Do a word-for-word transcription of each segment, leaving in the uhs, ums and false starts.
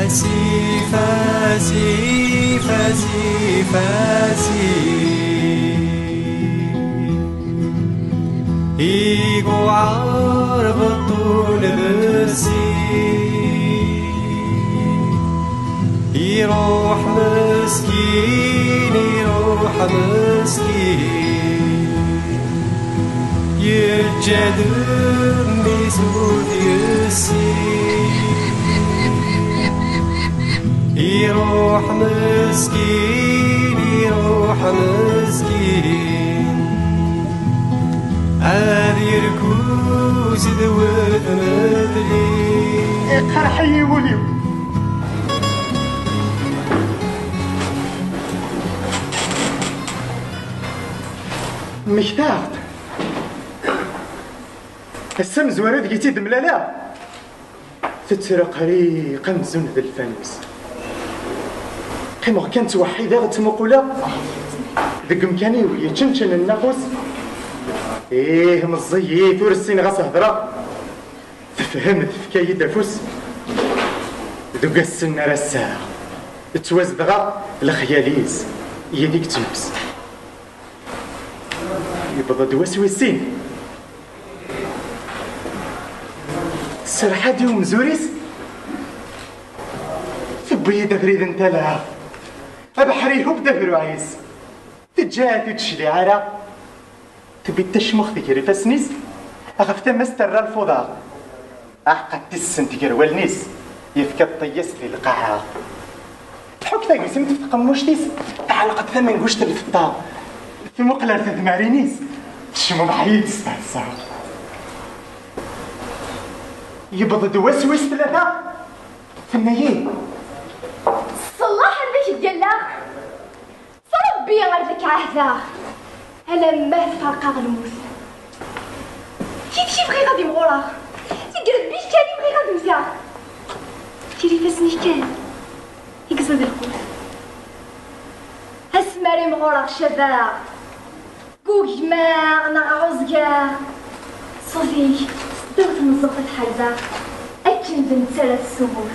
Asif, asif, asif, asif. Iguɛer beṭṭul d ssif. Iruḥ meskin, iruḥ meskin. Yeǧǧa-d mmi-s ur t-yessin. Iruḥ meskin, iruḥ meskin. Ad yerkuz d wetmetli. Iqerḥ-iyi wul-iw. Mmektaɣ-d. Ass amezwaru deg i tt-id-mlaleɣ, tettreqriq amzun d lfanus. Qqimeɣ kan ttweḥḥideɣ, ttmuquleɣ deg umkan-iw yeččenčen nnaqus. Ih, meẓẓiyit, ur ssineɣ ad s-hedreɣ. Tefhem, tefka-yi-d afus. Deg assen ara ssaɣ, ttwazedɣeɣ lexyal-is yid-i yettnefs. Yewweḍ-d wass wis sin. Tserḥ-d i umzur-is, tewwi-yi-d abrid n tala. Abeḥri ihub-d abruɛ-is. Teǧǧa-t ur d-tecliɛ ara. Tewwi-d tacmuxt gar ifassen-is, ɣef tama-s terra lfuḍa. Aḥeqqat tis-sent gar wallen-is, yefka ṭṭeyya-s di lqaɛa. Tḥuk tagizimt ɣef tqemmuct-is, tɛelleq-d tamenguct n lfeṭṭa. Tmuqel ar tedmarin-is, tecmumeḥ-iyi-d s teɛsa. Yewweḍ-d wass wis tlata, tenna-yi: Ṣṣellaḥ anda k-d-galla! S Ṛebbi ar d k-ɛahdeɣ, alamma tferqeɣ lmut. Kifkif bɣiɣ ad imɣureɣ, deg Ṛebbi kan i bɣiɣ ad wteɣ. Gar ifassen-ik kan i yeẓid lqut. Asmi ara imɣureɣ cabeɣ, gugmeɣ neɣ ɛuẓgeɣ. Ṣṣut-ik, seddaw tmeẓẓuɣt ad ḥerbeɣ, akken d netta ara tessumut.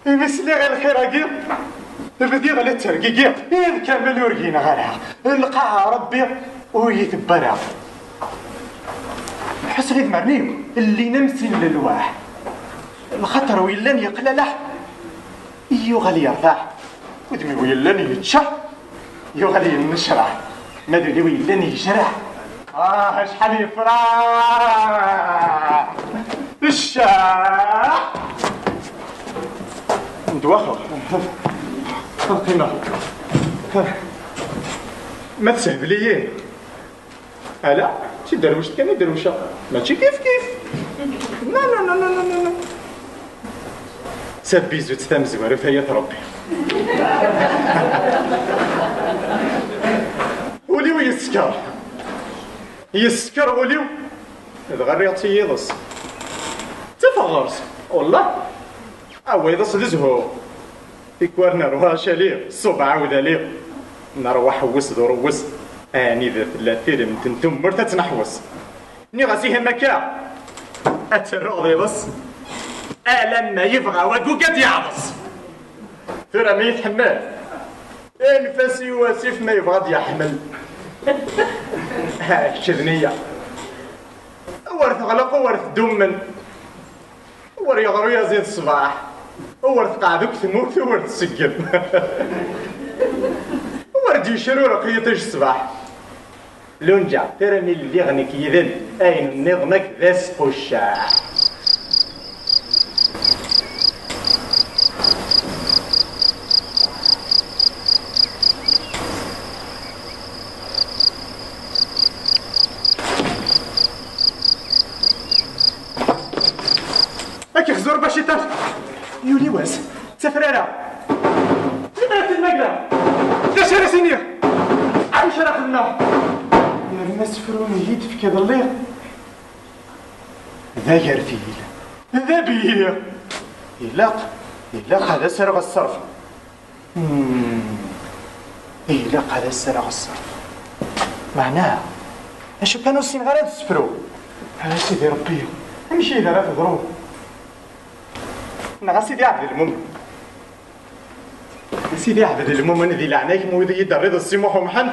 Imi sliɣ i lxir-agi, bdiɣ la ttergigiɣ, iḍ kamel ur gineɣ ara. Lqaɛa Ṛebbi ur yi-tebbi ara. Ḥusseɣ idmaren-iw llin am sin n lelwaḥ. Lxaṭer-iw yellan yeqlalaḥ, yuɣal yertaḥ. Udem-iw yellan yeččeḥ, yuɣal yennecraḥ. Ma d ul-iw yellan yejreḥ. Ah, acḥal yefraḥ! Cceḥ! Ddwaxeɣ. Ad qqimeɣ. Ma tessehbel-iyi. Ala, d tiderwect kan i derwceɣ. Mačči kif kif. Non, non, non, non, non, non. D tabizut tamezwarut, ay at Ṛebbi. Ul-iw yeskeṛ. Yeskeṛ wul-iw. Dɣa rriɣ-tt i yiḍes. Ttafeɣ ɣer-s. Wellah. Awa iḍes d zzhu. Tikwal nerwa acali, ṣṣubeɛ awdali. Nerwa ḥewwes d urewwes. Anida tella tilemt n tumert ad tt-neḥwes. Nniɣ-as ihi ma akka, ad terruɣ d iḍes. Alamma yebɣa wagug ad yeɛḍes. Tura mi yi-tḥemmel, anef-as i wasif ma yebɣa ad yeḥmel. Ha, kečč d nniya. Wer teɣleq, wer tdummen. Wer yeɣru yaziḍ ṣṣbeḥ, wer teqɛed akk tmurt, wer tseggem. Wer d-yecrureq yiṭij ṣṣbeḥ. Lunǧa, tura mi lliɣ nekk yid-m, ayen nniḍen akk d asqucceɛ. Ad k-ixzu Ṛebbi a cciṭan! Yuli wass, d tafrara. Limmer ad t-id-mmagreɣ? D acu ara s-iniɣ? Amek ara xedmeɣ? Yerna asefru-nni i d-tefkiḍ lliɣ d agertil, d abihi. Ilaq, ilaq ad as-rreɣ ṣṣerf. Hmm. Ilaq ad as-rreɣ ṣṣerf. Meɛna, acu kan ur ssineɣ ara ad ssefruɣ. A Sidi Ṛebbi, amek i d ara teḍru? Neɣ a Sidi Ɛebd Lmumen. A Sidi Ɛebd Lmumen, di leɛnaya-k, ma wid i yi-d-terriḍ d Si Muḥ Umḥend,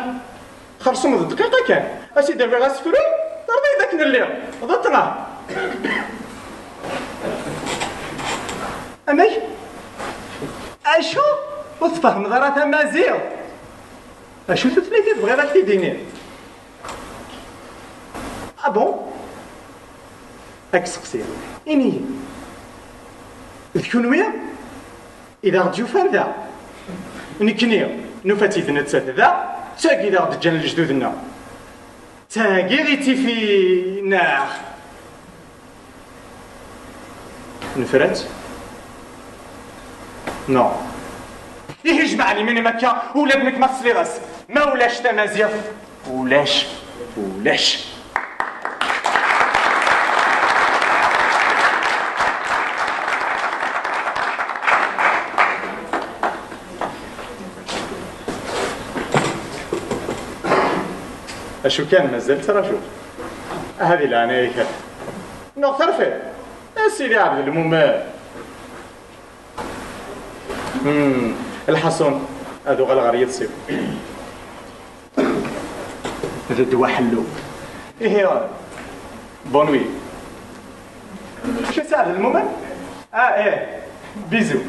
xerṣum d dqiqa kan. A Sidi, rriɣ asefru, terḍiḍ akken lliɣ. D ṭṭna. Amek? Acu? Ur tfehmeḍ ara tamaziɣt? Acu tutlayt i tebɣiḍ ad k-t-id-iniɣ? Ah bon? Ad k-seqsiɣ. Ini-yi, d kunwi i d aɣ-d-yufan da? Nekkni nufa-tt-id nettat da, d tagi i d aɣ-d-ǧǧan lejdud-nneɣ. D tagi i d tifi-nneɣ. Nefra-tt? Non. Ihi jmeɛ liman-im akka, ula d nekk ma tesliḍ-as. Ma ulac tamaziɣt, ulac, ulac. Acu kan, mazal ttrajuɣ. Aha, di leɛnaya-k. Neɣ terfiḍ? A Sidi Ɛebd Lmumen. Hmm, lḥaṣun, ad uɣaleɣ ɣer yiḍes-iw. D ddwa ḥellu. Ihi, bonne nuit. Acu, Sidi Ɛebd Lmumen? Ah, eh. Bisous.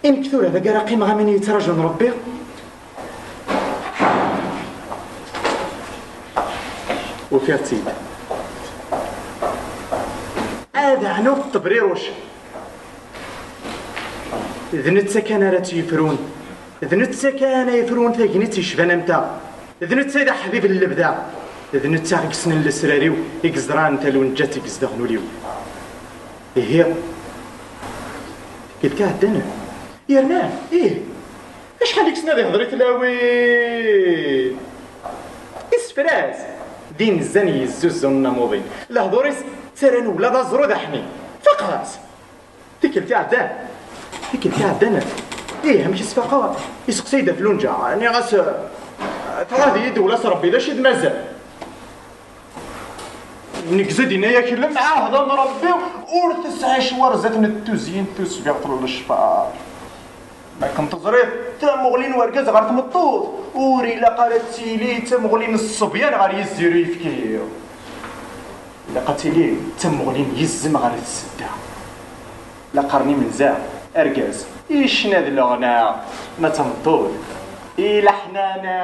I nekk tura, dagi ara qqimeɣ am win yettraǧun Ṛebbi? Ufiɣ-tt-id. Ad ɛnuɣ Ṭebriruc. D netta kan ara tt-yefrun. D netta kan ay yefrun tagnit yecban am ta. D netta i d aḥbib n lebda. D netta i yessnen lesrar-iw, i yeẓran talunǧat i yezdeɣen ul-iw. Ihi, tikkelt iɛeddan, yerna, ih, acḥal i yessen ad ihder i tlawin! Isefra-s d inzan yezzuzun amuḍin. Lehdur-is ttarran ula d aẓru d aḥnin. Faqeɣ-as! Tikkelt iɛeddan, tikkelt iɛeddan, ih, amek i s-faqeɣ? Iseqsay-d ɣef Lunǧa. Nniɣ-as, tɣad-iyi-d ula s Rebbi, d acu i d-mazal? Negza-d, yenna-yak, lemɛahda n Rebbi ur tesɛi ccwar zdat n tuzyint tusbiɣt n lecfar. Ma akken teẓriḍ, tamuɣli n urgaz ɣer tmeṭṭut ur ilaq ara ad tili d tamuɣli n ṣṣebyan ɣer yizzi uyefki. Ilaq ad tili d tamuɣli n yizem ɣer tsedda. La qqaren imenza, argaz, icna d leɣna, ma d tameṭṭut, i leḥnana.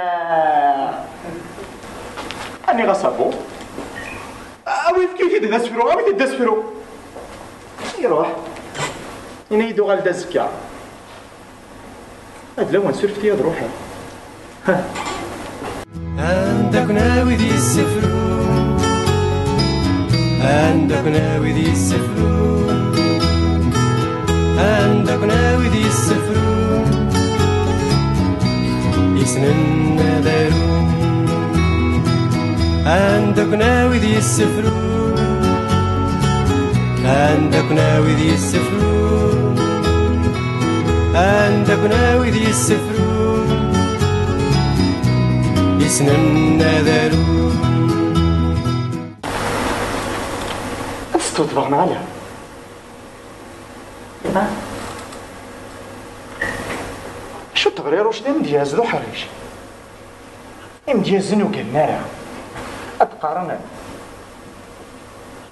Aniɣ-as abu, awi efk-it-id d asefru, awi-t-id d asefru. Iruḥ, yenna-yi-d uɣal-d azekka. Ad lawan surfet-iyi ad ruḥeɣ. Ha. Anda-ken a wid yessefrun? Anda-ken a wid yessefrun? Anda-ken a wid yessefrun? Yessnen ad arun. Anda-ken a wid yessefrun? Anda-ken a wid yessefrun? Anda-ken a wid yessefrun? Yessnen ad arun. Ad testuṭbeɣ neɣ ala? Ha? Acu teɣriruc d amedyaz d uḥric? Imedyazen ur gganen ara. Ad qqaren,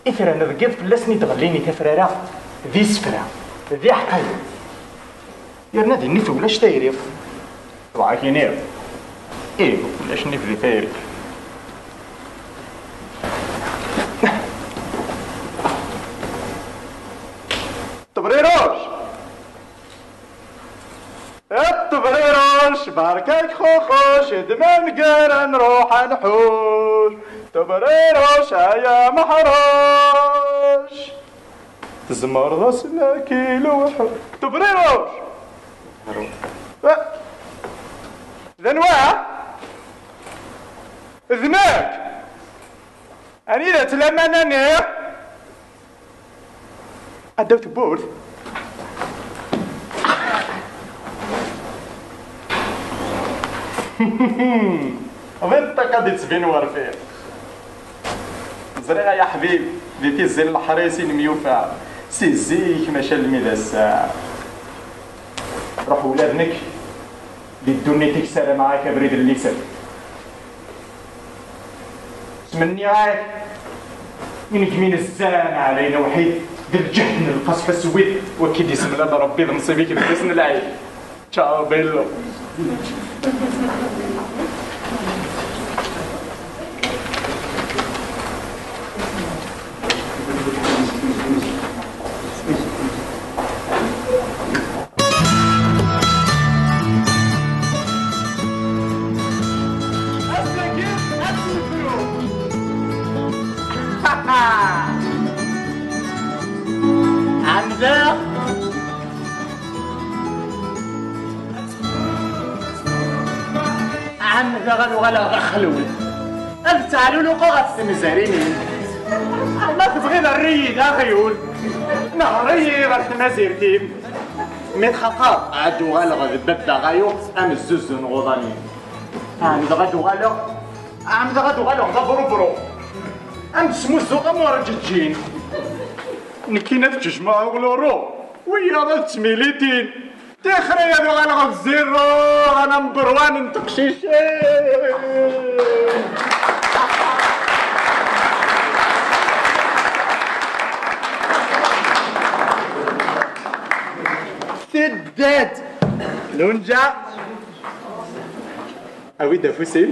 itran deg yiḍ fell-asen i d-ɣellin i tafrara d isefra, d iḥeqqiyen. Yerna dinni ulac tayri. Ṭebɛa-k iniɣ. Ih, ulac nnif di tayri. Tebriruc! Tebriruc, berka-k xuxuc, d ma nger ad nruḥ ad nḥuc. Tebriruc, ay ameḥruc. Tzemreḍ-as laki lewḥu. Tebriruc! Eh, d anwa? D nekk! Anida-tt lamana-nni? Addaw tewwurt. D ṭṭiq ad d-ittbin werfiq. Ẓriɣ ay aḥbib, di tizi n leḥris i nemyufa, si zik maca almi d ass-a. Ruḥ ula d nekk, di ddunit-ik ssarameɣ-ak abrid n liser. Ttmenniɣ-ak inegmi nezzan ɛlayna wḥid, d lǧehd n lqasḥ aswid, wakki d-isemlal Rebbi d nnṣib-ik d ass n lɛid. Ciao, bello. Ass-agi ad tt-nefru. Ɛemdeɣ. Ɛemdeɣ ad uɣaleɣ d axlul, ad ttɛelluqeɣ ɣef temzarin-im. Ma tebɣiḍ, err-iyi d aɣyul, nehṛ-iyi ɣer tmazirt-im. Mi txaqeḍ, ad uɣaleɣ d baba ɣayu, am zzuzu n ɣuḍan-im. Ɛemdeɣ ad uɣaleɣ, ɛemdeɣ ad uɣaleɣ d abrubru, am tesmuzzuɣ am urǧeǧǧin. Nekkini ad ttejmaɛeɣ luru, wiyaḍ ad ttmilitin. Tixri ad uɣaleɣ d zirru, ana number one n teqcicin. Tedda-d Lunǧa. Awi-d afus-im.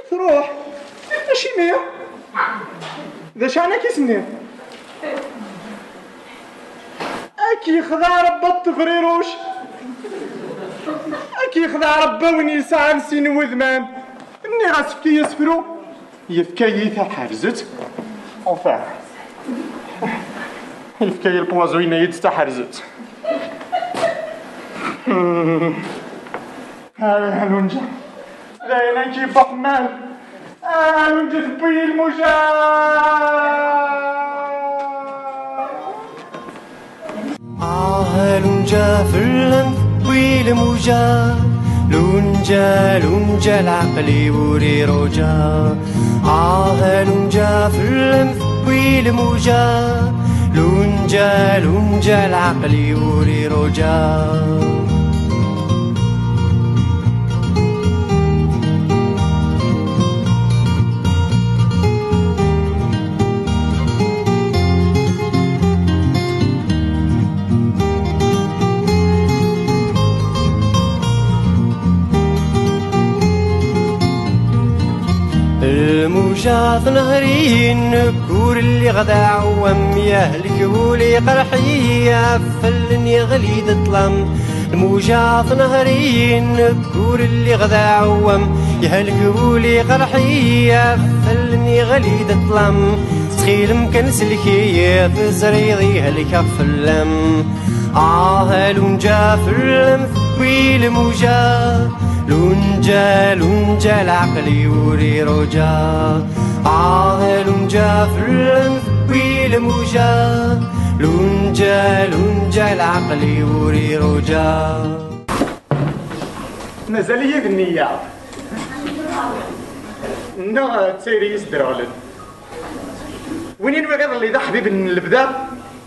Truḥ. Acimi? D acu ɛni k-isemmi? Ad k-yexdeɛ Rebbi a ṭṭefriruc. Ad k-yexdeɛ Rebbi a win yesɛan sin wudman. Nniɣ-as efk-iyi asefru. Yefka-yi taḥerzet. Enfin, yefka-yi lpwazu, yenna-yi-d taḥerzet. Ah, Lunǧa. D ayen ad k-yewweḥman. Ah, Lunǧa tewwi-yi lmuja. Ah, Lunǧa fell-am tewwi lmuja, Lunǧa, Lunǧa, lɛeql-iw ur iruǧa. Ah, Lunǧa fell-am tewwi lmuja, Lunǧa, Lunǧa, lɛeql-iw ur iruǧa. Lmuja tenher-iyi, nekk ur lliɣ d aɛewwam, yehlek wul iqerḥ-iyi, ɣef allen yeɣli-d ṭṭlam. Lmuja tenher-iyi, nekk ur lliɣ d aɛewwam, yehlek wul iqerḥ-iyi, ɣef allen yeɣli-d ṭṭlam. Ttxil-m kan sellek-iyi, teẓriḍ yehlek-aɣ fell-am. Ah, Lunǧa fell-am tewwi lmuja, Lunǧa, Lunǧa, lɛeql-iw ur iruǧa. Ah, Lunǧa fell-am tewwi lmuja, Lunǧa, Lunǧa, lɛeql-iw ur iruǧa. Mazal-iyi d nniya. Neɣ d tayri i s-d-reɣlen. Win i nwiɣ iḍelli d aḥbib n lebda,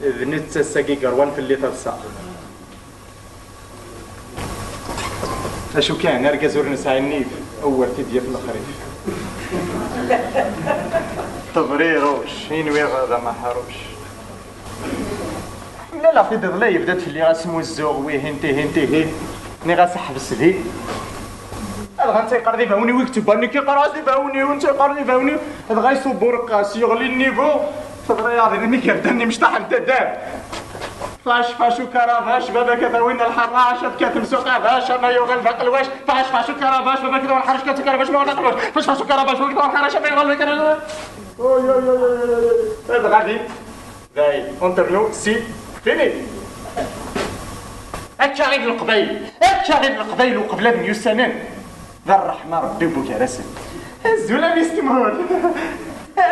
d netta ass-agi yerwan fell-i taḍsa. Acu kan, argaz ur nesɛi nnif, awer t-id-yaf lexrif. Tebriruc, i nwiɣ d amaḥruc. Mlaleɣ-t-id iḍelli, yebda-d fell-i asmuzzuɣ, wihin, tihin, tihin. Nniɣ-as ḥbes din. Dɣa netta yeqqar d ibawen-iw i yettuban, nekk yeqqar-as d ibawen-iw, netta yeqqar d ibawen-iw. Dɣa yessuburreq-as, yeɣli nnivu. Teḍra-yaɣ din igerdan imecṭaḥen n taddart. Fac, fac, ukarabac, baba-k ad awin lḥerrac, ad katem s uqabac, ama yuɣal d aqelwac. Fac, fac, ukarabac, baba-k ad awin lḥerrac, katem s ukarabac, ma yuɣal d aqelwac. Fac, fac, ukarabac, baba-k ad awin lḥerrac, ama yuɣal d aqelwac. Oy, oy, oy, oy, oy. Dɣa din, dayen, entre nous, c'est fini. Akka i d Leqbayel, akka i d Leqbayel uqbel ad myussanen. D rreḥma Rebbi n Bugarasen. Azul a Miss Temhult.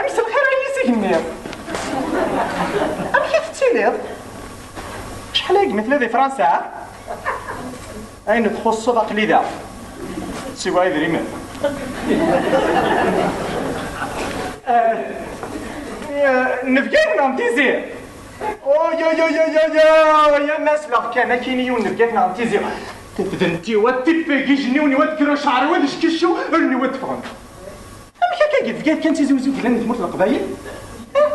Mselxir a yis igenni. Amek i tettiliḍ? Ḥlagi mi tella di Fransa, ayen txuṣṣeḍ aql-i da. Siwa idrimen. Eh, eh, nebga-yak neɣ n Tizi? Oh, yo, yo, yo, yo, yo, ya Mass, leɣ kan akkin i yiwen nebga-yak neɣ n Tizi. Tafdent-iw ad tiffeg ijenniwen-iw ad kra cɛer-iw ad ckeccew, allen-iw ad ffɣent. Amek akka i d-tefka kan tizi uzzu yellan di tmurt n Leqbayel? Eh,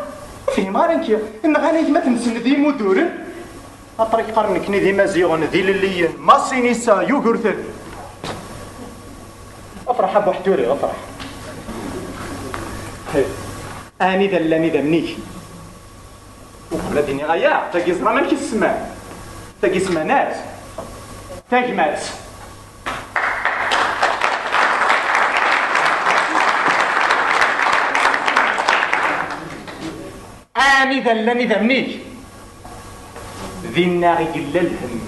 ur fhimeɣ ara nekki. Nɣan aytmaten-nsen d imuduren. Après qqaren nekkni d imaziɣen, d ilelliyen, masinisa, yugurten. Afraḥ a Buḥturi, afraḥ. Hey. Anida llan idammen-ik? Uqbel ad iniɣ aya, tagi ẓran amek i s-semman. Tagi semman-as tagmat. Anida llan idammen-ik, dinna i yella lhemm.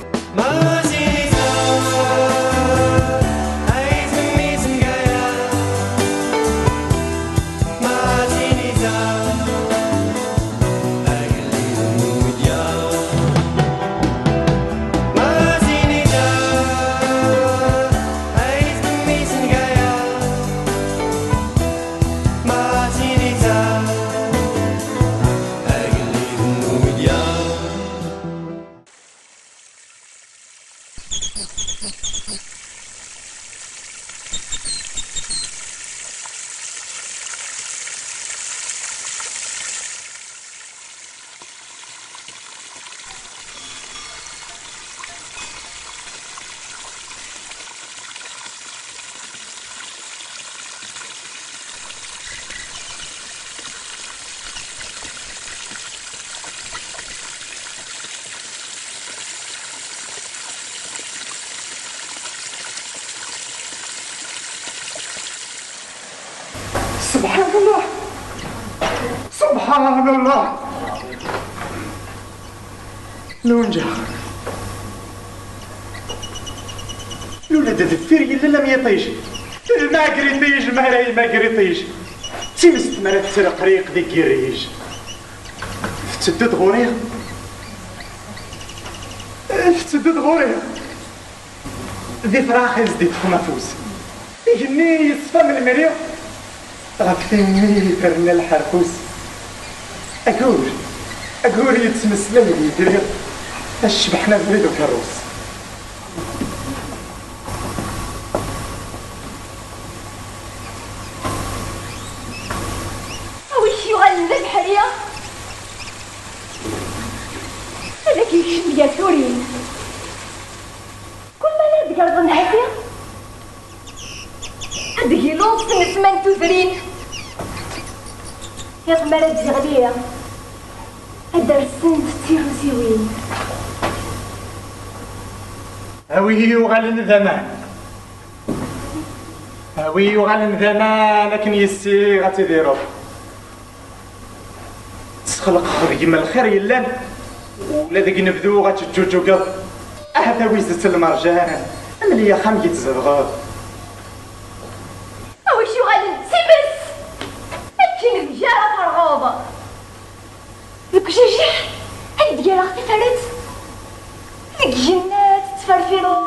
سبحان الله، سبحان الله. Nunǧa. Lula-d deffir yella lamyiṭij. Lmagriṭij, ma ara yemagriṭij. D timest mi ara tettreqriq deg yirij. Tetteddu-d ɣur-i. Tetteddu-d ɣur-i. D ifrax i s-d-iṭṭfen afus. Igenni yeṣfa melmri. Ɣef timi terna lḥerkus. Agur, agur yettmeslay d yitri, a ccbeḥ n abrid ukerrus. A wi k-yuɣalen d abeḥri, ad k-yekcem gar turin. Kul ma la d-gerḍen ḥafi, ad d-giluḍ s nesma n tudrin. Iḍ mi ara d-yeɣli, ad d-rsent d tirusiwin. A wi yuɣalen d aman, a wi yuɣalen d aman akken yessiɣ ad tidireḍ. Tesxelqeḍ deg-m lxir yellan, ula deg unebdu ad teǧǧuǧugeḍ. Ahat a wi zet lmerjan, mel-iyi axxam i tzedɣeḍ. A wi k-yuɣalen d times, akken deg ara terɣeḍ. Deg ujajiḥ ad d-galeɣ tifaret, deg yigenni ad tettferfireḍ.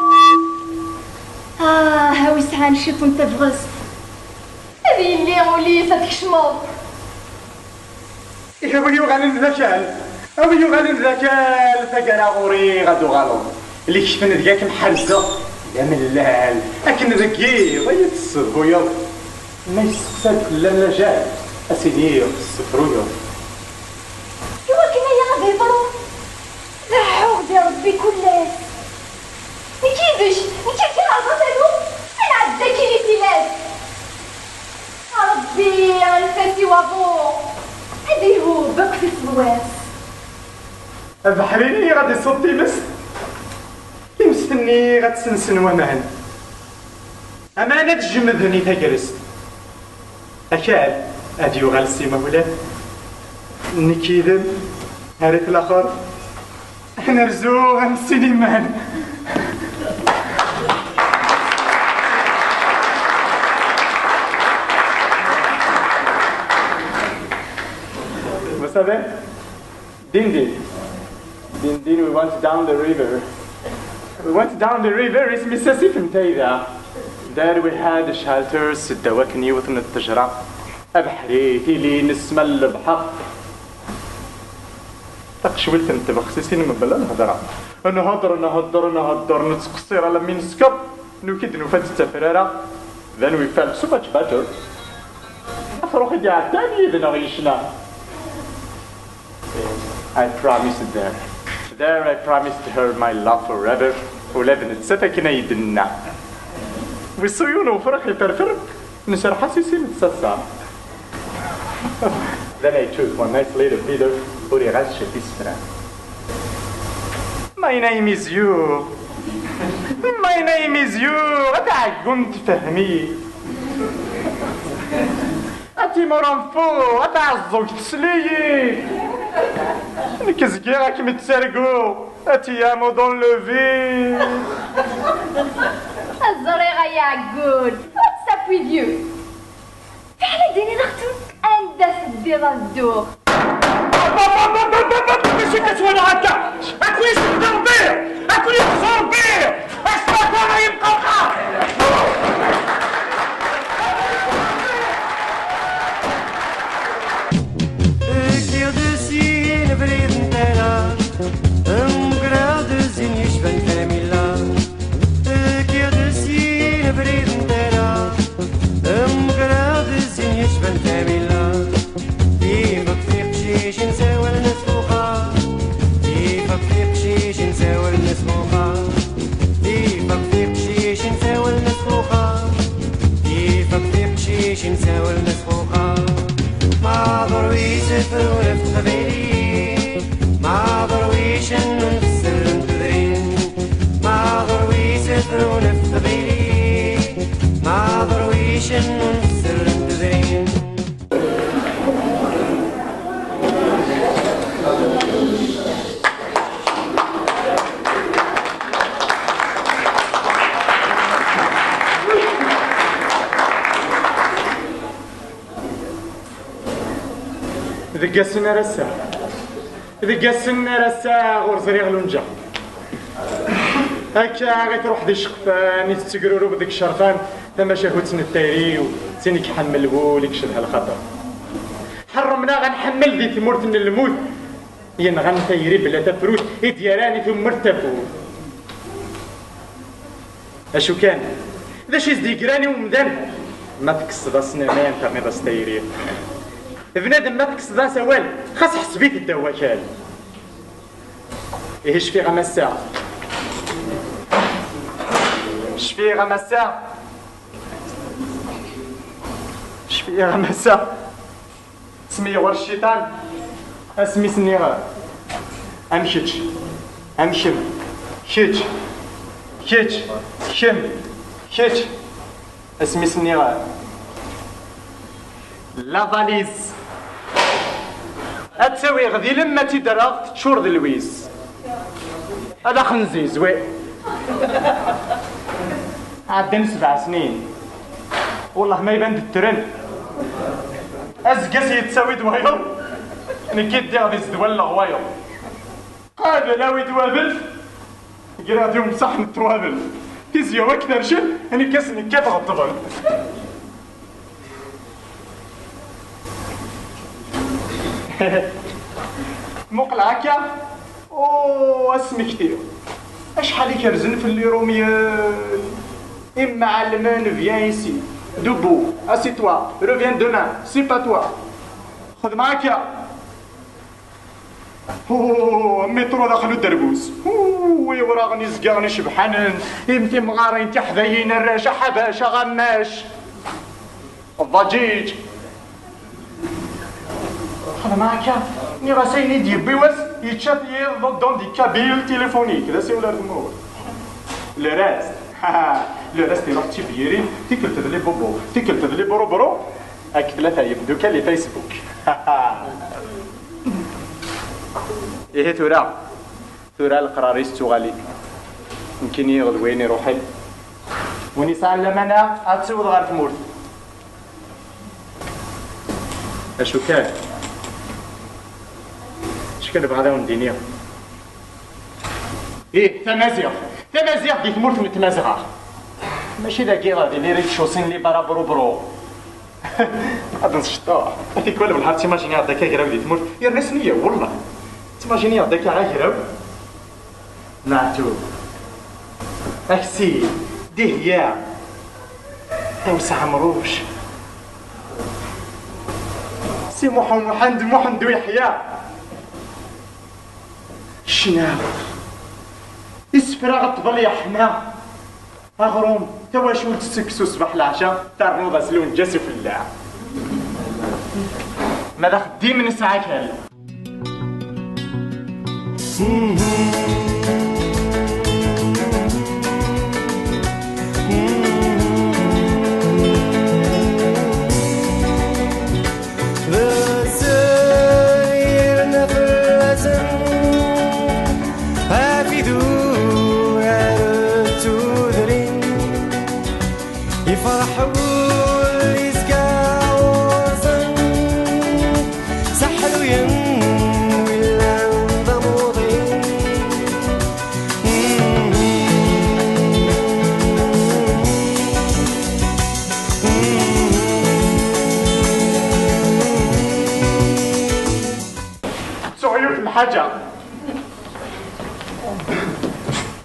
Ah, a wi sɛan ciṭ n tabɣest, ad yelli ul-is ad tkecmeḍ. Ihi a wi yuɣalen d akal, a wi yuɣalen d akal, taggara ɣur-i ad d-uɣaleḍ. Lekfen deg-k mḥerzeɣ d amellal, akken deg yiḍ ay tessedhuyeḍ. Ma yesteqsa-d fell-am lajal, ad s-iniɣ tessefruyeḍ. Iwakken aya ad yeḍru, deɛɛuɣ di Ṛebbi kul ass. Nekk yid-k, nekk akka ɛerḍeɣ taluft, ad nɛedda akkin i tilas. A Ṛebbi, anef-as i waḍu ad ihub akk tiseḍwas. Abeḥri ad iṣuḍ times, timest-nni ad tt-sensen waman. Aman ad jemden i tagrest. Akal ad yuɣal s imawlan. Nekk yid-m, ar at laxer, ad nerzu am sin iman. Vous savez, din din. Din din, we went down the river. We went down the river, isem-is asif n tayda. There we had shelters, seddaw akken yiwet n ttejra. Abeḥri, tili, nesma n lebḥer. Taqecwilt n tbexsisin mebla lhedra. Nhedder, nhedder, nhedder, nettqeṣṣir alammi neskeṛ. Nuki-d nufa-tt d tafrara. Then we felt so much better. Afrux i d-iɛeddan yid-neɣ yecna. I promised there. There I promised her my love forever. Ula d nettat akken ay d-tenna. Wissen yiwen ufrux iferfer, nserreḥ-as i sin n tsaṣṣa. Then I took one nice little feather, uriɣ-as ciṭ isefra. My name is you. My name is you. A taɛeggunt fehmi. A timur anfu, a taɛeẓẓugt tesliyi. Nekk zgiɣ ad kem-ttarguɣ. A ti amo dans le vide. Ẓriɣ ay aɛeggun. What's up with you? Fiɛla d-iniḍ aɣ-tent anda teddiḍ ad dduɣ. Acu i k-ttwaliɣ akka? Ad ken-yesseqdi Rebbi! Ad ken-yexzu Rebbi! Asfata ay imqerqar! Kkiɣ-d si lebrid n tala, mmugreɣ-d zzin yecban Kamila. Kkiɣ-d si lebrid n tala, mmugreɣ-d zzin yecban Kamila. Ifeq tiqcicin sawalen-as Fuxa. Ifeq tiqcicin sawalen-as Fuxa. Ifeq tiqcicin sawalen-as Fuxa. Ifeq tiqcicin sawalen-as Fuxa. Maḍer wi sefrun ɣef teqbaylit. Maḍer wi cennun f sser n tudrin. Maḍer wi sefrun ɣef teqbaylit. Maḍer wi cennun f sser n tudrin. Deg ass-nni ara ass-a, deg ass-nni ara ass-a, ur ẓriɣ Lunǧa. Akka i truḥ di cceqfan, i tettegrurub deg ccerfan, tamacahut n tayri-w, d tin i iḥemmel wul, i icedha lxaṭer. Ḥerrmen-aɣ ad nḥemmel di tmurt n lmut, yenɣan tayri bla tafrut, i d-yerran i tumert tafut. Acu kan, d acu i s-d-yeggran i umdan? Ma tekkseḍ-as aman, terniḍ-as tayri. Bnadem ma tekkseḍ-as awal, xas ḥseb-it ddaw wakal. Ihi cfiɣ a massa. Cfiɣ a massa. Cfiɣ a massa. Asmi ɣur cciṭan, asmi s-nniɣ am kečč, am kemm, kečč, kečč, kemm, kečč, asmi s-nniɣ la valise ad tt-awiɣ d ilem, ad tt-id-rreɣ teččur d lwiz. Ad aɣ-nziz, wi. Ɛeddan sebɛa snin. Wellah ma iban-d ddren. Azekka-s yettawi-d wayeḍ, nekki ddiɣ di zedwa n leɣwayeḍ. Qabel awi-d wabel, greɣ-d umsaḥ n ṭṭwabel. Tizya-w akken rcen, nekk-as nekkat ɣeṭṭben. Muqel akka, oh, asmekti. Acḥal i kerzen fell-i Rumyen. Imma ɛelmen, viens ici. Debout, assis-toi, reviens demain, c'est pas toi. Xedmeɣ akka. Oh, métro daxel uderbuz. Oh, iwraɣen izeggaɣen icebḥanen, im timɣarin tiḥdayin, arrac, aḥabac, aɣammac. Ḍaǧiǧ. Xedmeɣ akka, nniɣ-as ayen i d-yewwi wass, yečča-t yiḍ dans des cabiles téléphoniques, d asiwel ar tmurt. Le reste, le reste iruḥ d tibyirin, tikkelt d les bobos, tikkelt d les boroboro, akked tlata yemdukal i Facebook. Ihi tura, tura leqrar-is d tuɣalin. Nekkini d wayen iruḥen. Win yesɛan lamana ad tt-iweḍ ɣer tmurt. Acu kan, acu kan bɣiɣ ad awen-d-iniɣ, Ih, tamaziɣt. Tamaziɣt di tmurt n tmazɣa. Mačči dagi di les réseaux sociaux, les barabrubru. Ad nceṭṭeɣ. Tikwal wellah timajiniɣ-d akka agraw di tmurt. Yerna sniya, wellah. Timajiniɣ-d akka agraw. Meɛtub. Aksib. Dihya. Awes Ɛemruc. Si Muḥ Muḥend, Muḥend u Yeḥya. Ccna. Isefra ṭṭbel yeḥma. Aɣrum, tawacult, seksu ṣṣbeḥ leɛca, ternuḍ-as lwenǧa s ufellaɛ. Ma d axeddim nesɛa akal. Bessel yerna fell-asen, ɣef idurar d tudrin, yefreḥ wul yezga ɣur-sen, seḥluyen win llan d amuḍin. Tuɣ yiwet n lḥaǧa.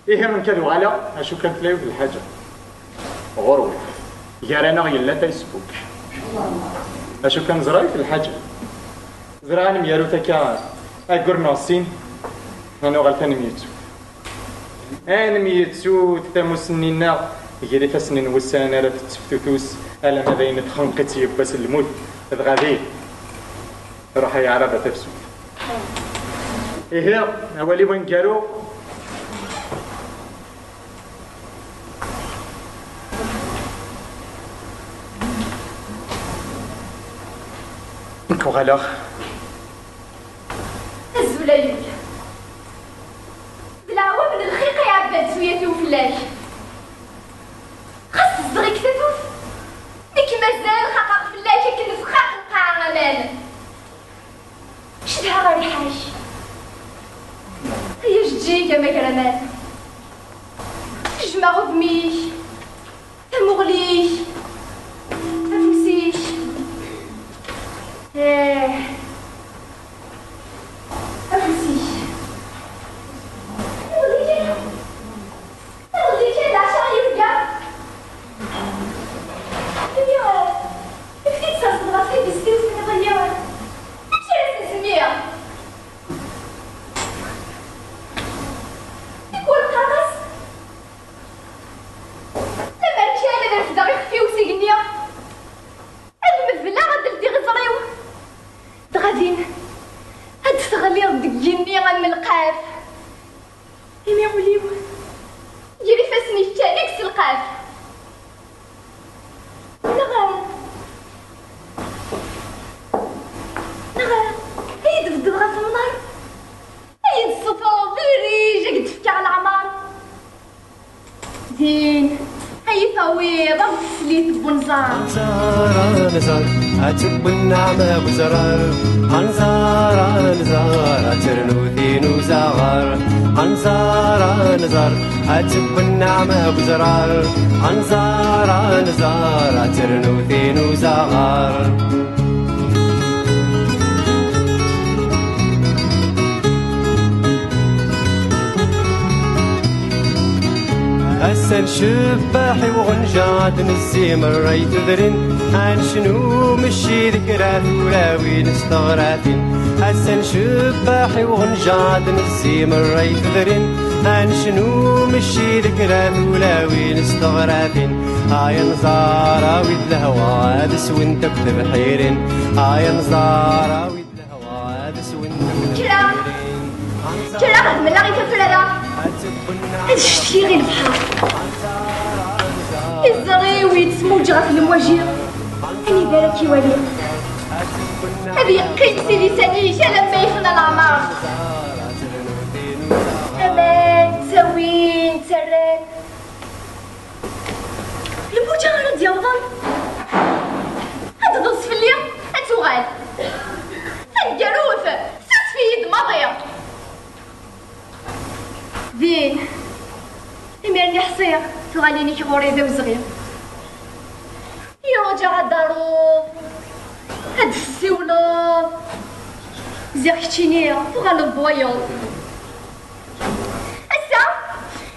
Ihi, nekk ad uɣaleɣ, acu kan tella yiwet n lḥaǧa ɣur-wen. Gar-aneɣ yella Facebook. Acu kan ẓra yiwet n lḥaǧa. Ẓra ad nemyaru takka aggur neɣ sin, ad nuɣal tanemyettu. Ad nemyettu tamussni-nneɣ gar ifassen n wussan ara tetteftutus, alamma d ayen txenq-itt yiwwas n lmut, dɣa din, ruḥ ay aɛrab a tafsut. Ihi, awal-iw aneggaru. Nekk uɣaleɣ. Azul a yul. D leɛwam d lxiq ay ɛebban tuyat-iw fell-ak. Xas tezdeɣ-ik tatut, nekk mazal xaqeɣ fell-ak akken txaq lqaɛa aman. Cedhaɣ rriḥa-k, ay ajeǧǧig amagraman. Jjmeɣ udem-ik, tamuɣli-k, afus-ik. Eh, afus-ik. Tamuɣli-k. Iḍelli kan d ɛecṛa yurga. Imi, eh, imi i d-terseḍ ɣef tibist-iw tenniḍ-iyi, eh, amek ara s-nsemmi? Tikwal qqareɣ-as, lemmer kan ad refdeɣ ixef-iw s igenni, ad medleɣ, ad ldiɣ iẓri-w, dɣa din ad d-teɣliḍ deg igenni am lqaf. Imi ul-iw gar ifassen-ik kan i yesselqaf. Neɣ, neɣ ay d-tbeddeḍ ɣef umnar, ay d-tessutreḍ irij, ad k-d-fkeɣ leɛmer. Din ay tawiḍ am teslit n unẓar. Anẓar, anẓar, ad tewwi nneɛma n uzrar. Anẓar, anẓar, ad ternu tin uzaɣar. Anẓar, anẓar, ad tewwi nneɛma n uzrar. Anẓar, anẓar, ad ternu tin uzaɣar. Ass-a ncebbeḥ i uɣenja ad nezzi merra i tudrin, ad necnu mecci d kra tulawin s teɣratin. Ass-a ncebbeḥ i uɣenja ad nezzi merra i tudrin, ad necnu mecci d kra tulawin s teɣratin. Ay anẓar a wid lehwa ad swent akk tebḥirin. Ay anẓar a wid lehwa ad swent akk tebḥirin. Kkreɣ ad mleɣ i tafrara. Ad ccetkiɣ i lebḥer. Iẓri-w yettmuǧ ɣef lemwaji. Anida ara k-iwali? Ad yeqqim s idisan-ik alamma yefna leɛmer. Aman ttawin, ttarran. Lmuǧa ara d-yawḍen ad d-teḍs fell-i, ad tuɣal taneggarut, tessusef-iyi-d maḍi. Din, Alin-ik ɣur-i d awezɣi. Iruǧa ad d-taruḍ, ad d-tessiwleḍ. Ziɣ keččini tuɣaleḍ d wayeḍ. Ass-a,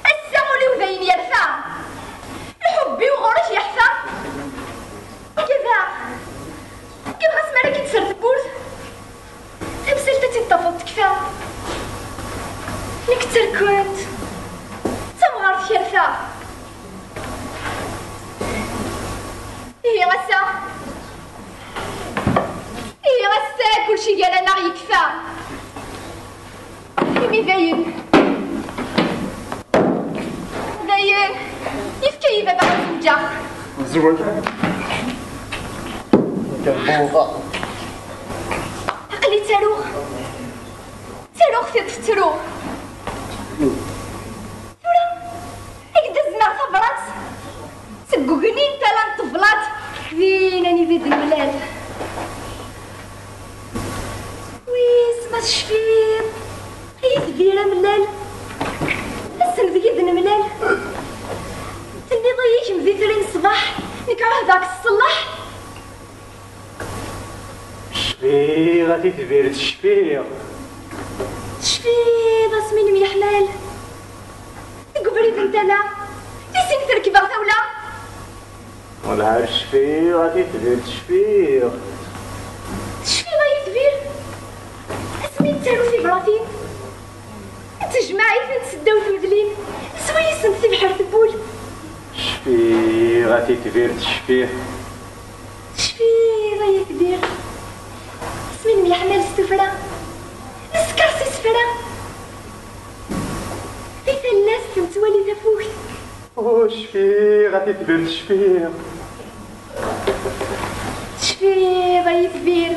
ass-a ul-iw dayen yerfa. Lḥubb-iw ɣur-k yeḥfa. Kifeɣ, kifeɣ asmi ara k-id-tser tewwurt. Tamsalt ad tt-id-tafeḍ tekfa. Nekk tterkent, d tamɣart kerfa. Ihi ass-a, ihi ass-a kulci gar-aneɣ yekfa. Imi dayen, dayen yefka-yi baba ad zewǧeɣ. Zewǧ. Aql-i ttaruɣ, ttaruɣ tiṭ tettru. Tura ad k-d-azneɣ tabrat seg ugni n tala n teblaḍt, din anida d-nemlal. Wis ma tecfiḍ ay itbir amellal, ass-n deg i d-nemlal. Tenniḍ-iyi kemm d itri n ṣṣbeḥ, nekk ɛuhdeɣ-k s ṣṣellaḥ. Cfiɣ a titbirt, cfiɣ. Tecfiḍ asmi nemyeḥmal deg ubrid n tala, di sin terkbeɣ tawla. Welɛad cfiɣ a titbirt, cfiɣ. Tecfiḍ ay itbir asmi nettaru tibratin, nettejmaɛ-itent seddaw tmedlin, neswa-yisent tibḥirt n wul. Cfiɣ a titbirt, cfiɣ. Tecfiḍ ay itbir asmi nemyeḥmal s tuffra, neskeṛ s isefra, di tallast nettwali tafukt. Oh, cfiɣ a titbirt, cfiɣ. Tecfiḍ ay itbir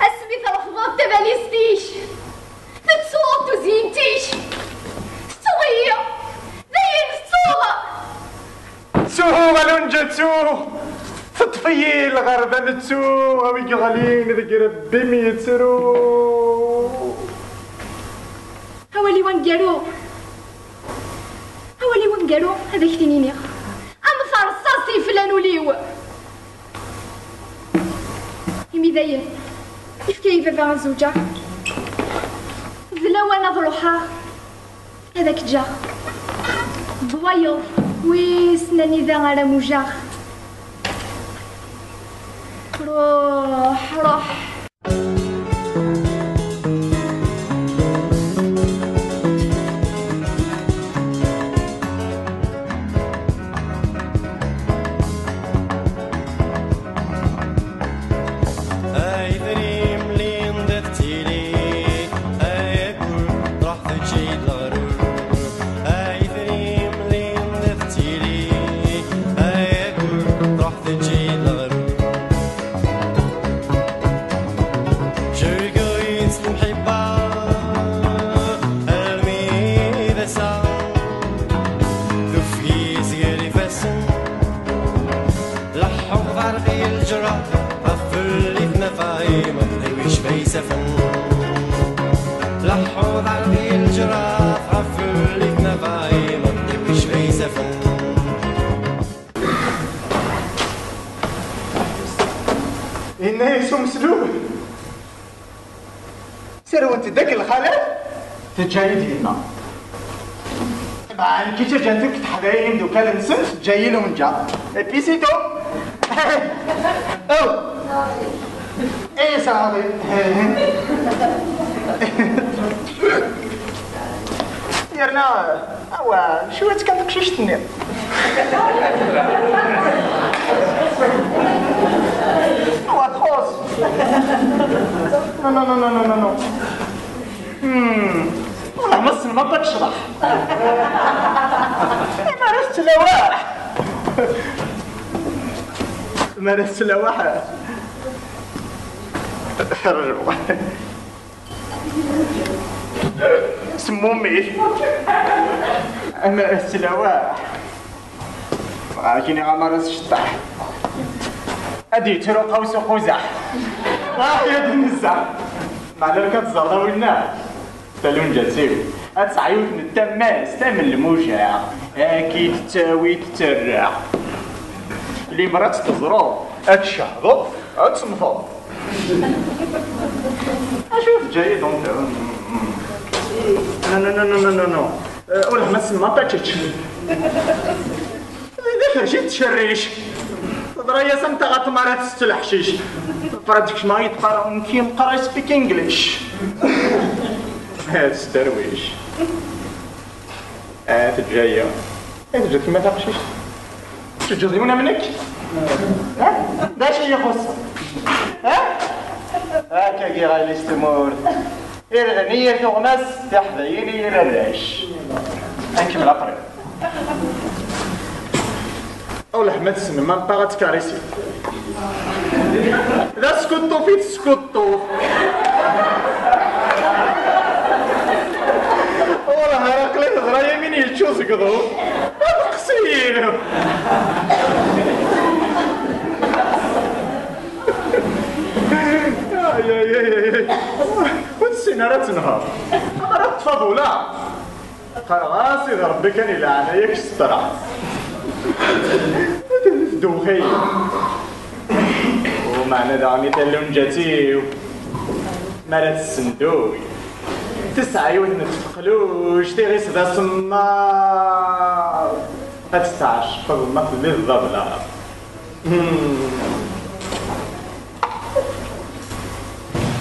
asmi trefdeḍ tabalizt-ik, tettuḍ tuzyint-ik, tettuḍ-iyi, dayen tettuḍ. Ttuɣ a Lunǧa, ttuɣ. Teṭṭef-iyi lɣerba, nettu a wi yeɣlin deg irebbi-m yettru. Awal-iw aneggaru, awal-iw aneggaru ad ak-t-in-iniɣ, am terṣaṣt yeflan ul-iw. Imi dayen yefka-yi baba ad zewǧeɣ, d lawan ad ruḥeɣ, ad ak-ǧǧeɣ d wayeḍ, wissen anida ara mujeɣ. Ruḥ, ruḥ. Ay trim Linda tettili, ay agul truḥ teǧǧi-d leɣrur. Ay trim Linda tettili, ay agul truḥ teǧǧi-d leɣrur. Jerguyet lemḥibba, almi d ass-a, tufgi sger ifassen. Leḥḥuɣ ɣer ɣi lǧerra, ɣef fell-i tnafa imeṭṭi wi cfa isafen. Leḥḥuɣ ɣer ɣi lǧerra, ɣef fell-i tnafa imeṭṭi wi cfa isafen. Yenna-yas umeslub: Serwent-d akk lxalat, teǧǧa-yi-d yemma. Tebɛen kif ǧǧant akk teḥdayin imeddukal-nsent, teǧǧa-yi Lunǧa. Et puis c'est tout. Oh. Eh, ça arrive. Yerna, awa, cwiṭ kan teqcict-nni. Awa, txuṣ. Non, non, non, non, non, non, non. Hmm. Wallah, ma tessnem akk ad tecḍeḥ. Ma ara tettlawaḥ. Ma ara tettlawaḥ. Rju. Semmumit. Ama s tlawah. Akken iɣamar s cṭeḥ. Ad yettru qaws uquzaḥ. Ah, ya d-nezza. Meɛna lkan tẓerḍ a winna. Talunǧa-tt-iw. Ad tesɛa yiwet n tammast am lmujaɛ. Aki tettawi tettarra. Limer ad tt-teẓreḍ, ad tcehdeḍ, ad temmteḍ. Acu teǧǧa-yi donc? Non, non, non, non, non, non. Euh, ur lehma semma pačič. D akerci tettcerric. Teḍra-yas am taɣaṭ mi ara tett leḥcic. Pratiquement yeqqar, nekki meqqar I speak English. Ad tesderwic. Ah, teǧǧa-yi. Ah, teǧǧa-t kemma taqcict. Teǧǧeḍ yiwen am nekk? Ha? D acu i yi-ixuṣṣen? Ha? Akkagi ɣayli s tmurt. Irden i yir tuɣmas, tiḥdayin i yir arrac. Ad nkemmel après. Aw leḥma tessnem, ma nṭaɣ ad tkarisi. D askuṭṭuf i teskuṭṭuf. Wallah, ar aql-i teḍra-yi min yečča uzegḍuf. Ad qsiyen. Ay, ay, ay, ay, ay. Ur tessin ara ad tenher. Amer ad teṭṭef aḍu la. Qqareɣ-as i d Rebbi kan i leɛnaya-k s ṭṭraḥ. Ddewxi. Umeɛna daɣen i talunǧat-iw, mi ara tessenduy, tesɛa yiwet n tfeqluct, iɣis d asemmaḍ. Ad tettɛecqeḍ ma telliḍ d ablaḍ. Hmm.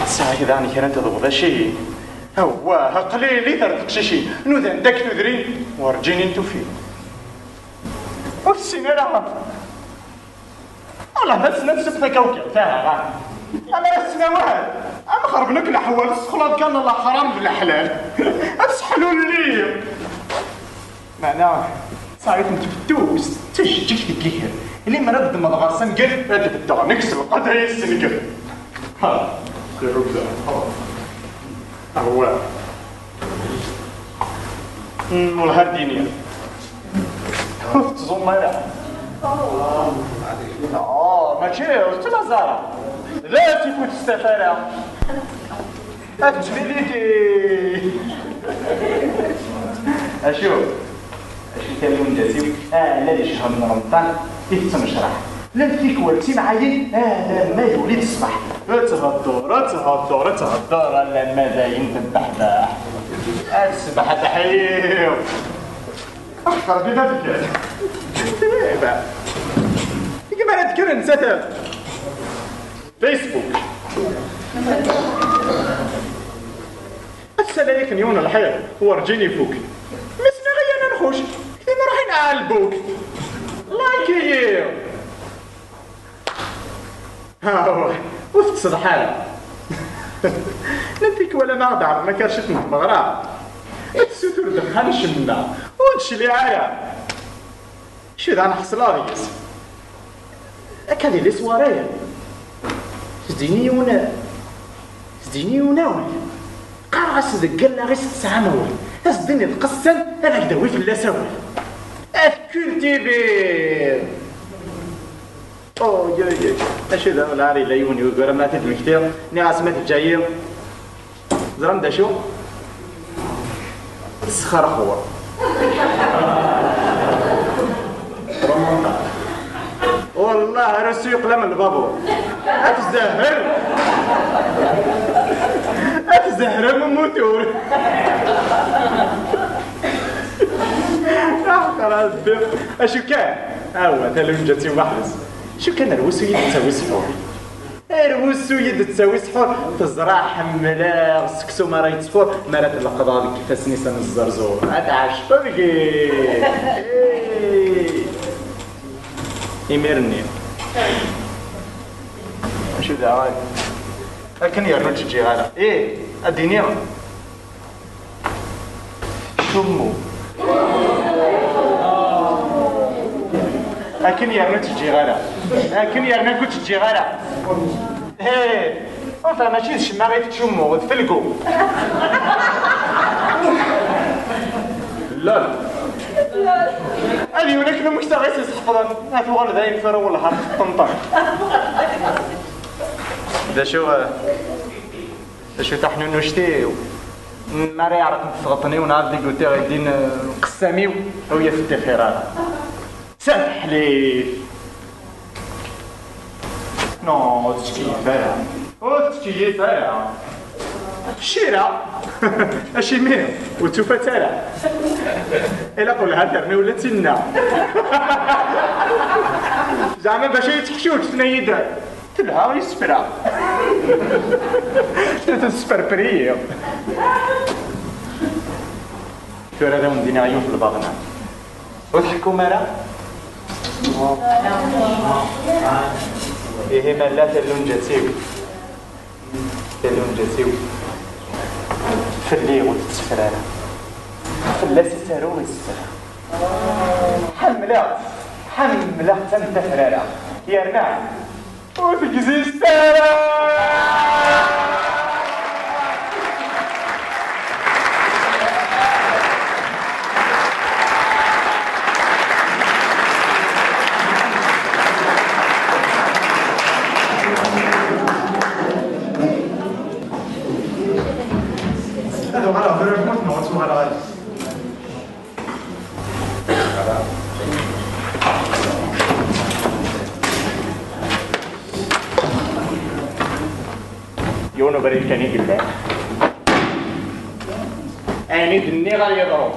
Tesɛa daɣen kra n tḍebḍacin. Awah, qlilit ar teqcicin. Nudan-d akk tudrin, werǧin i n-tufi. Ur tessin ara. Allah, ma tessneḍ seb takawkawt, aha. Ama ara tessen awal. Am xerben akk leḥwal, tessexlaḍ kan leḥram d leḥlal. Ad seḥlulli. Meɛna, tesɛa-tent fettust, d tajeǧǧigt deg yiger. Limer ad ddmeḍ ɣer-s amger, ad beddeɣ nekk s lqada yessenger. Ha, irrugza. Awah. Hmm, wellah ar d-iniɣ. Ur tettẓum ara. Oh, mačči d tlaẓ ara. D acu ur testaf ara. Ad tettmiliti. Acu? Acu talunǧat-iw? Ah, la di ccehṛ n Remḍan i tettnecraḥ. Llant tikwal d timɛayin, ah, alamma yuli-d ṣṣbeḥ. Ad thedder, ad thedder, ad thedder, alamma dayen tebbeḥbeḥ. Ad tesbeḥbeḥ-iyi. Axaṭer di ma tgan. Iba. Deg mi ara d-kkren sata. Facebook. Ass-a la yaken yiwen lḥir, werǧin ifuk. Mi sliɣ i yan nxuc, ktin ruḥin ɛalbuk. Like-iyi! Awah, ur tettṣeḍḥ ara. Llan tikwal ma ɣ-d-ɛerḍen akerciṭ n tmeɣra, ad tessutur ddexxan cemma, ur d-tecliɛ ara. Acu d aneḥṣel ar yes. Akka di leswar-aya, zdin-iyi yiwen, zdin-iyi yiwen awal. Qqareɣ-as deg allaɣ-is tesɛa amawal. As-d-tiniḍ qessam, ad ak-d-awi fell-as awal. Ad kultiviḍ. Oh, yo, yo. Acu d lɛar yella yiwen yugar ma t-id-mektiɣ, nniɣ-as ma teǧǧa-yi. Teẓram d acu? Tesxerxur. Remonta. Wallah, ar usu yeqlam lbabur. Ad tzehr. Ad tzehr am umutur. Aḥeqq, a Rebbi. Acu kan? Awa, talunǧa-tt i waḥd-s. Acu kan, ar wusu i d-tettawi ssḥur. Ar wusu i d-tettawi ssḥur. Teẓra ḥemmleɣ seksu mi ara yettfur, mi ara tleqḍeḍ deg ifassen-is am zzerẓur. Ad tɛecqeḍ deg-i. Imir-nni. Acu daɣen? Akken yernu ur tt-ǧǧiɣ ara. Ih, ad d-iniɣ. Cummu. Akken yernu ur tt-ǧǧiɣ ara. Akken yernu ur tt-ǧǧiɣ ara. Hey, enfin, mačči d ccemma i tettcummu, d felgu. Lol. Ad yiwen akken umektaɣ i s-isḥefḍen. Ad tuɣal d ayen tura wellah ad teṭṭenṭen. D acu, eh, d acu taḥnunuct-iw? Mi ara iɛreq tɣeṭṭen-iw neɣ ad d-igutiɣ din, eh, qessam-iw, ur yi-teṭṭixir ara. Sameḥ-iyi. Non, ur tettkeyyif ara. Ur tettkeyyif ara. Cira. Acimi? Ur tufa-tt ara. Ilaq welha terna ula d tinna. Zeɛma bac ay teḥcuc, tenna-yi-d. Telha isefra. Tesferfer-iyi. Tura ad awen-d-iniɣ yiwet lbaḍna. Ur tḥekkum ara? Ihi ma llan talunǧat-iw, talunǧat-iw fell-i ur tetteffer ara. Fell-as i ttaruɣ isefra. Ḥemmleɣ-tt, ḥemmleɣ-tt am tafrara. Yerna ur tegzizt ara. Ad uɣaleɣ tura lmut neɣ ad tuɣaleɣ. Yiwen ubrid kan i yellan. Ayen i d-nniɣ ad yeḍru.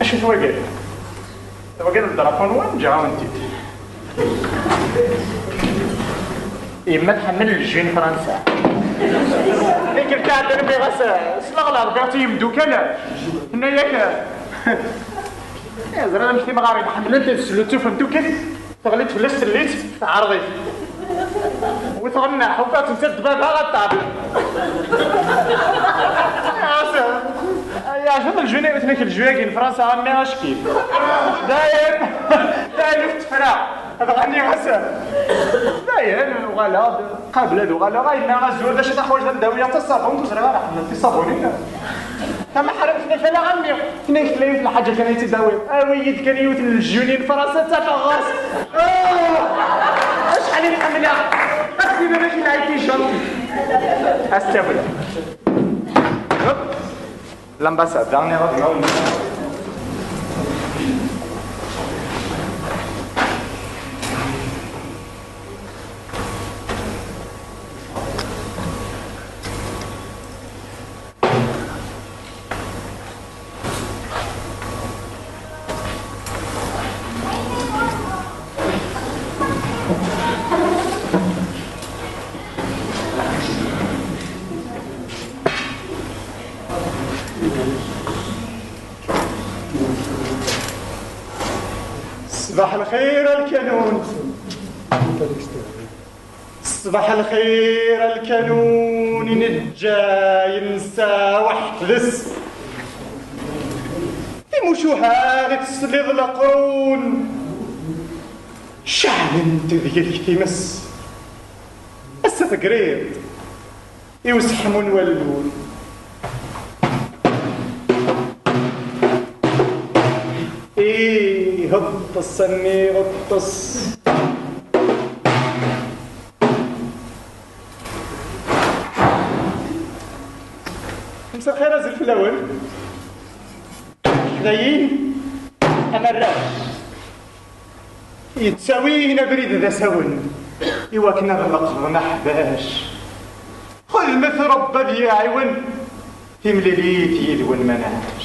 Acu-t wagi? Wagi d drapeau-nwen, ǧǧiɣ-awen-t-id. Yemma tḥemmel lejju n Fransa. Tikkelt iɛeddan, nniɣ-as, ssneɣ lɛerbiya i yimdukal. Tenna-yak, ẓriɣ amek timɣarin ḥemmlent ad sluttufent ukin, teɣli-d fell-as tellit, teɛreḍ-it. Wet ɣenna, ḥufa-tent-id baba ad teɛbel. Yeɛjeb lejju-agi n Fransa, a mmi, acki. Dayen, dayen tefra. Dɣa nniɣ-as, dayen, uɣaleɣ-d, qabel ad uɣaleɣ, a yemma, azul, d acu i teḥwaǧeḍ ad d-awiɣ? Taṣabunt, ur ẓriɣ ara ḥemmlent tiṣabunin. Tamaḥremt-nni fell-aɣ, a mmi. Tenna-k tella yiwet n lḥaǧa kan ay tt-id-awiɣ. Awi-yi-d kan yiwet n lejyuni n Fransa, ttafeɣ ɣer-s. Ah! Acḥal i t-ḥemmleɣ! Ad s-tiniḍ d akken ay t-ijanti. Ad s-tt-awiɣ. Hop! L'ambassade, dernière heure. Ṣbaḥ lxir a lkanun. Ṣbaḥ lxir a lkanun, i neǧǧa yensa weḥd-s. Timucuha i tesliḍ leqrun, ceɛlent deg-k times. Ass-a tegriḍ i useḥmu n wallun. Ih, ḍḍes a mmi, ḍḍes. Msa lxir, azul fell-awen. Dayen, amarrac. Yettawin abrid d asawen i wakken ad leqḍen aḥbac. Xedmet Rebbi ad yi-iɛiwen, timlilit yid-wen ma nɛac.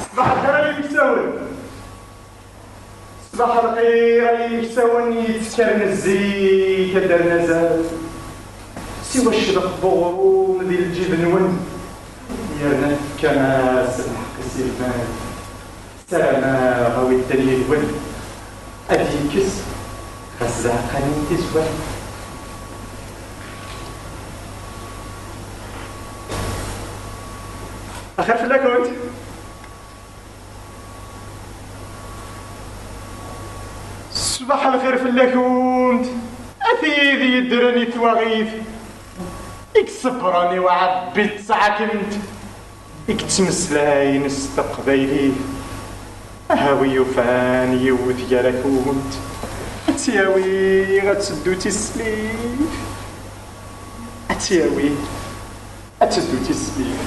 Ṣbaḥ lxir ay imeksawen. Ṣbaḥ lxir ay imeksawen yettekkaren zik ad d-rren azal. Siwa ccḍeq n uɣrum di lǧib-nwen, yerna tefkam-as lḥeqq-is i lmal. Ssarameɣ a wi ddan yid-wen ad d-yekkes ɣef tzeɛqanin tizwal. Axir fell-akent. Ṣbaḥ lxir fell-akent, a tid yeddren i twaɣit, i iṣebbren i uɛebbi d tsaɛkent, i yettmeslayen s teqbaylit. Aha wi yufan yiwet gar-akunt, ad tt-yawi, ad teddu tislit. Ad tt-yawi, ad teddu tislit.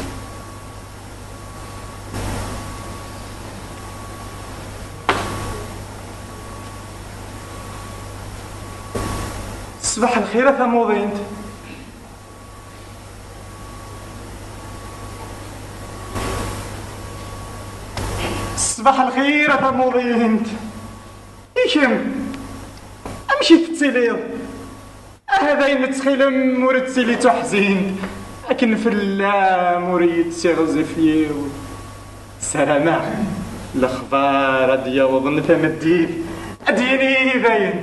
Ṣṣbeḥ lxir a tamuḍint. Ṣṣbeḥ lxir a tamuḍint. I kemm, amek i tettiliḍ? Aha d ayen ttxilem ur ttili d tuḥzint, akken fell-am ur yettiɣzif yiwen. Ssarameɣ lexbar ad d-yawḍen tameddit, ad d-yini dayen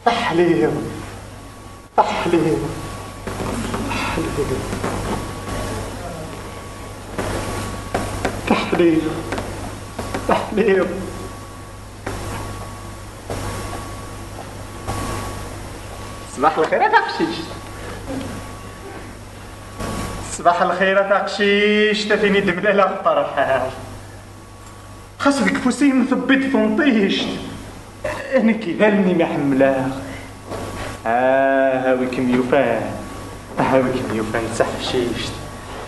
teḥliḍ. Taḥliḍ, taḥliḍ, taḥliḍ, taḥliḍ. Ṣṣbeḥ lxir a taqcict. Ṣṣbeḥ lxir a taqcict, a tin i d-mlaleɣ ferḥeɣ. Xas deg ufus-im tewwiḍ tunṭict, nekk d allen-im i ḥemmleɣ. Ah, a wi kem-yufan, ah, a wi kem-yufan d taḥcict.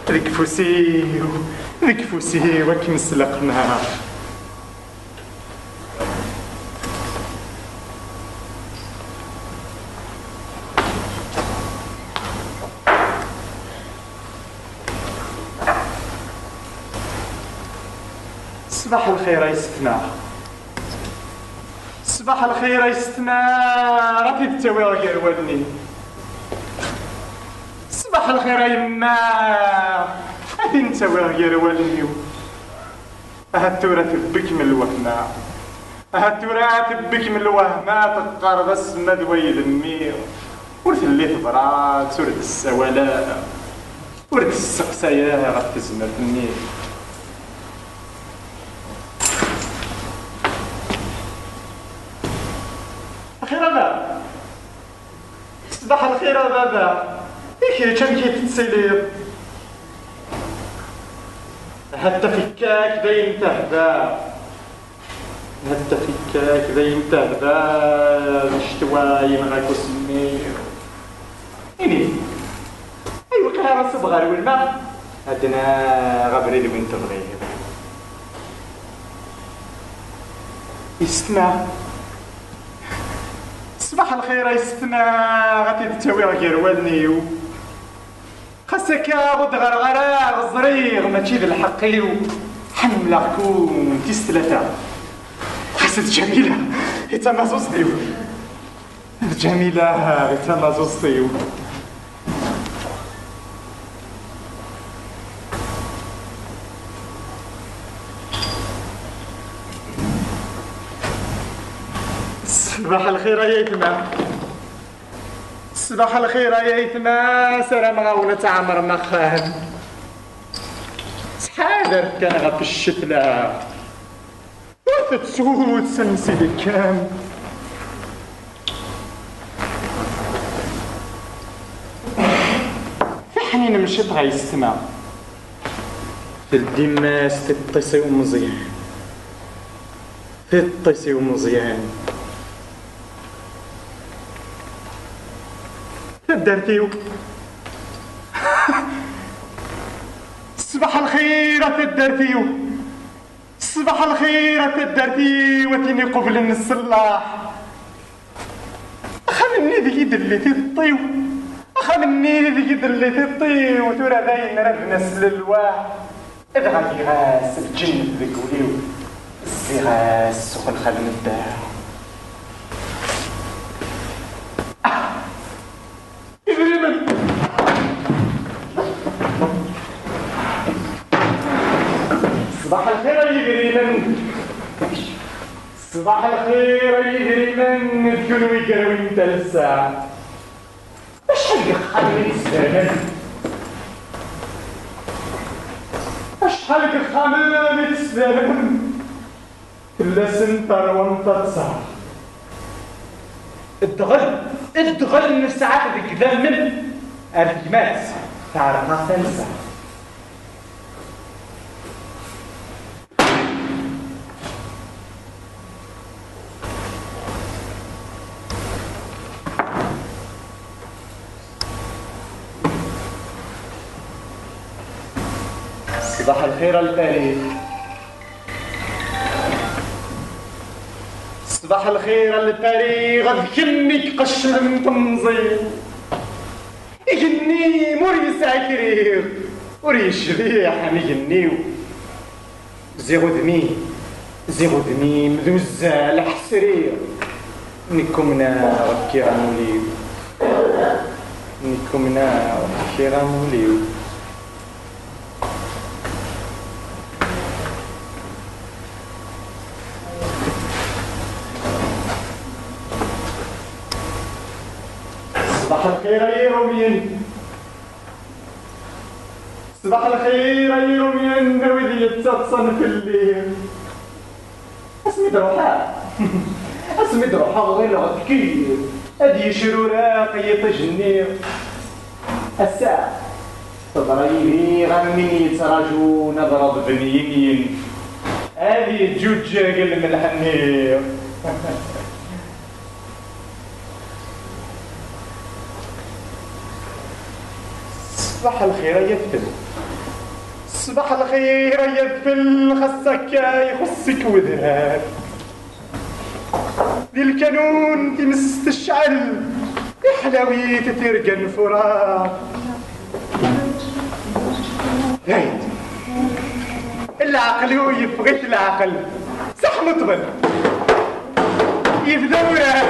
Deg ufus-iw, deg ufus-iw ad kem-sleqmeɣ. Ṣṣbeḥ lxir ay setma. Ṣṣbeḥ lxir ay setma, ad t-id-ttawiɣ gar wallen-iw. Ṣṣbeḥ lxir a yemma, ad t-in-ttawiɣ gar wallen-iw. Ahat tura tebbekem lwehma. Ahat tura tebbekem lwehma, teqqareḍ ass-ma d way d mmi. Ur telli tebrat, ur d-tessawal ara, ur d-tesseqsay ara ɣef tezmert-nni. Axir a baba! Ṣṣbeḥ lxir a baba! I kečč amek i tettiliḍ? Ahat tafekka-k dayen tehda. Ahat tafekka-k dayen tehda, d ccetwa yenɣa-k usemmiḍ. Ini, ayweq ara ṣubbeɣ ɣer welma, ad d-naɣ abrid win tebɣiḍ. Yessetma. Ṣṣbeḥ lxir a yessetma, ad t-id-ttawiɣ gar wallen-iw. Xas akka ur d-ɣreɣ ara, ẓriɣ mačči d lḥeqq-iw. Ḥemmleɣ-ken tis tlata. Xas d Ǧamila i d tamaẓuẓt-iw. D Ǧamila i d tamaẓuẓt-iw. Ṣṣbeḥ lxir ay aytma. Ṣṣbeḥ lxir ay aytma, sarameɣ-awen ad tɛemrem axxam. Ttḥadaret kan ɣef ccetla. Ur tettut s ansi d-tekkam. Tiḥnin mciṭ ɣer yessetma. Teldim-as tiṭ-is i umeẓyan. Tiṭ-is i umeẓyan. Taddart-iw. Ṣṣbeḥ lxir a taddart-iw. Ṣṣbeḥ lxir a taddart-iw, a tin iqublen ṣṣellaḥ. Axxam-nni deg i d-telli tiṭ-iw. Axxam-nni deg i d-telli tiṭ-iw, tura dayen reben-as lelwaḥ. Dɣa giɣ-as lǧennet deg wul-iw. Zziɣ-as ssuq lxal n ddaɛ. Idrimen! Ṣṣbeḥ lxir ay idrimen! Ṣṣbeḥ lxir ay idrimen, d kunwi gar win n talsa. Acḥal deg ixxamen i d-sdermen? Acḥal deg ixxamen i d-sdermen? Fell-asen terwa n taḍsa. Ddɣel, ddɣel nesɛa-t deg idammen ar tegmat, teɛreq-aɣ tansa. Ṣbaḥ lxir a Lpari. Ṣbaḥ lxir a Lpari, d kemm i iqecclen temẓi. Igenni-m ur yesɛi krir, ur yecbiḥ am igenni-w. Ziɣ udem-im, ziɣ udem-im d uzzal aḥesri. Nekk umneɣ, fkiɣ amulli-w. Nekk umneɣ, fkiɣ amulli-w. Ṣbaḥ lxir ay Irumyen. Ṣbaḥ lxir ay Irumyen, a wid yettaḍsan fell-i. Asmi d-ruḥeɣ, asmi d-ruḥeɣ ɣileɣ tekki, ad yecruraq yiṭij-nni. Ass-a, teḍra yid-i am win yettrajun ad reḍben yimyen, ad yeǧǧuǧǧeg lmelḥ-nni. Ṣbaḥ lxir ay adfel. Ṣbaḥ lxir ay adfel, xas akka ixuṣṣ-ik wedrar. Di lkanun times tecɛel, iḥlawi-t tirga n Furat. Dayen, leɛqel-iw yeffeɣ-it leɛqel. Saḥ meṭbel. Yebda urar.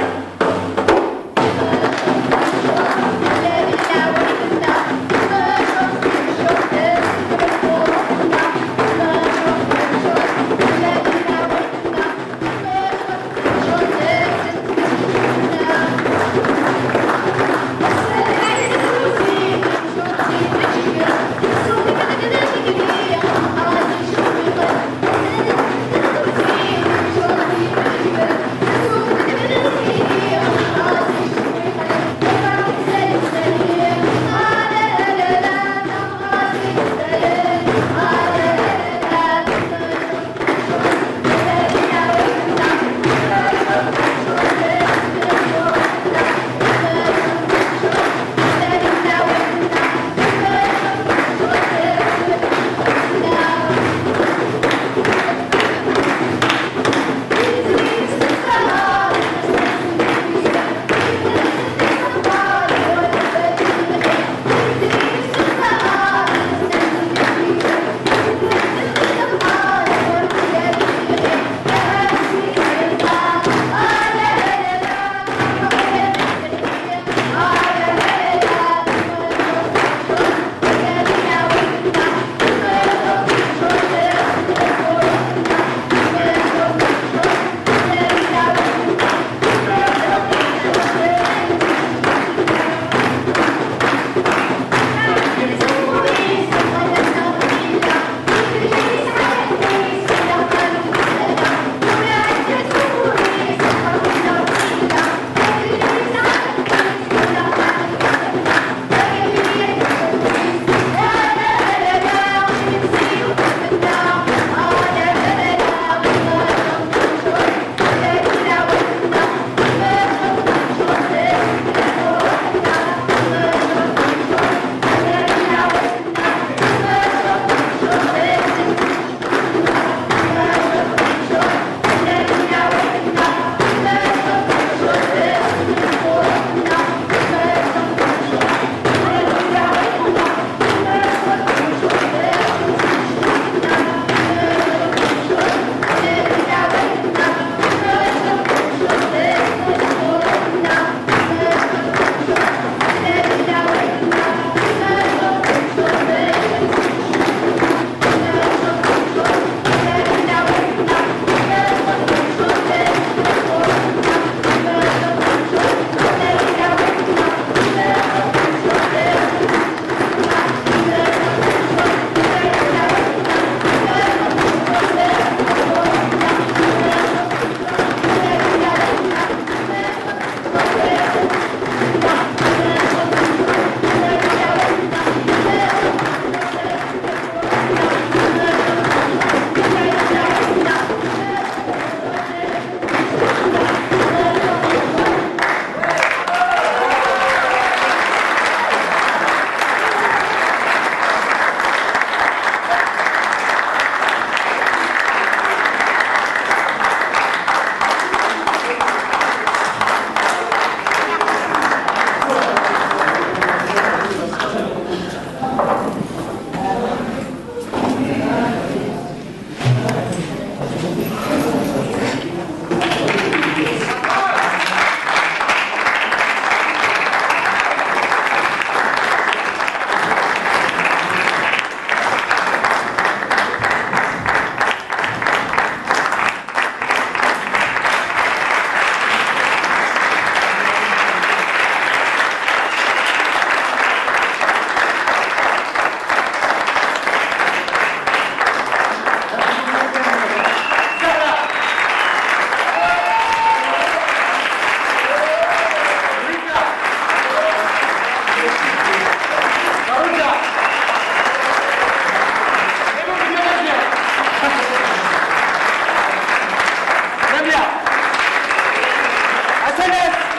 Anas,